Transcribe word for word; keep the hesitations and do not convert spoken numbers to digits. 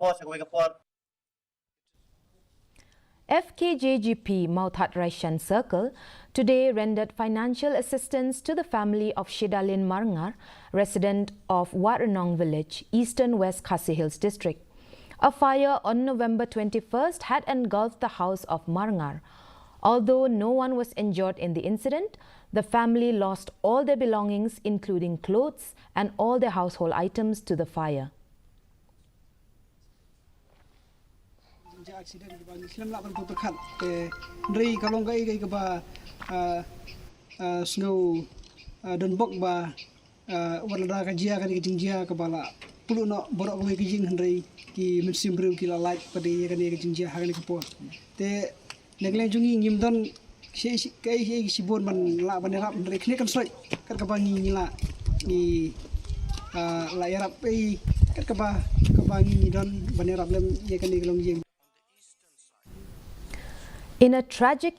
Pause kawei ka por. F K J G P Mawthadraishan Circle today rendered financial assistance to the family of Shidalin Marngar, resident of Watrnong village, eastern West Khasi Hills district. A fire on November twenty-first had engulfed the house of Marngar. Although no one was injured in the incident, the family lost all their belongings, including clothes and all their household items, to the fire. Jia accident kaba ngi khlem lah ban pyrkhat te hynrei ka long kaei kaei kaba, ah, ah, sngew, ah, donbok ba, ah, wat lada ka jia kane ka jingjia kaba la pulu noh baroh kawei ka jing hynrei ki mynsiem briew ki la lait pat ïa kane ka jingjia ha kane ka por. Te na ka liang jong ngi ngim don shi shi kaei shi shibun ban lah ban ïarap hynrei kane kan soi kat kaba ngi ngi lah ngi, ah, lah ïarap ei kat kaba kaba ngi ngi don ban ïarap lem ïa kane ka long jing. In a tragic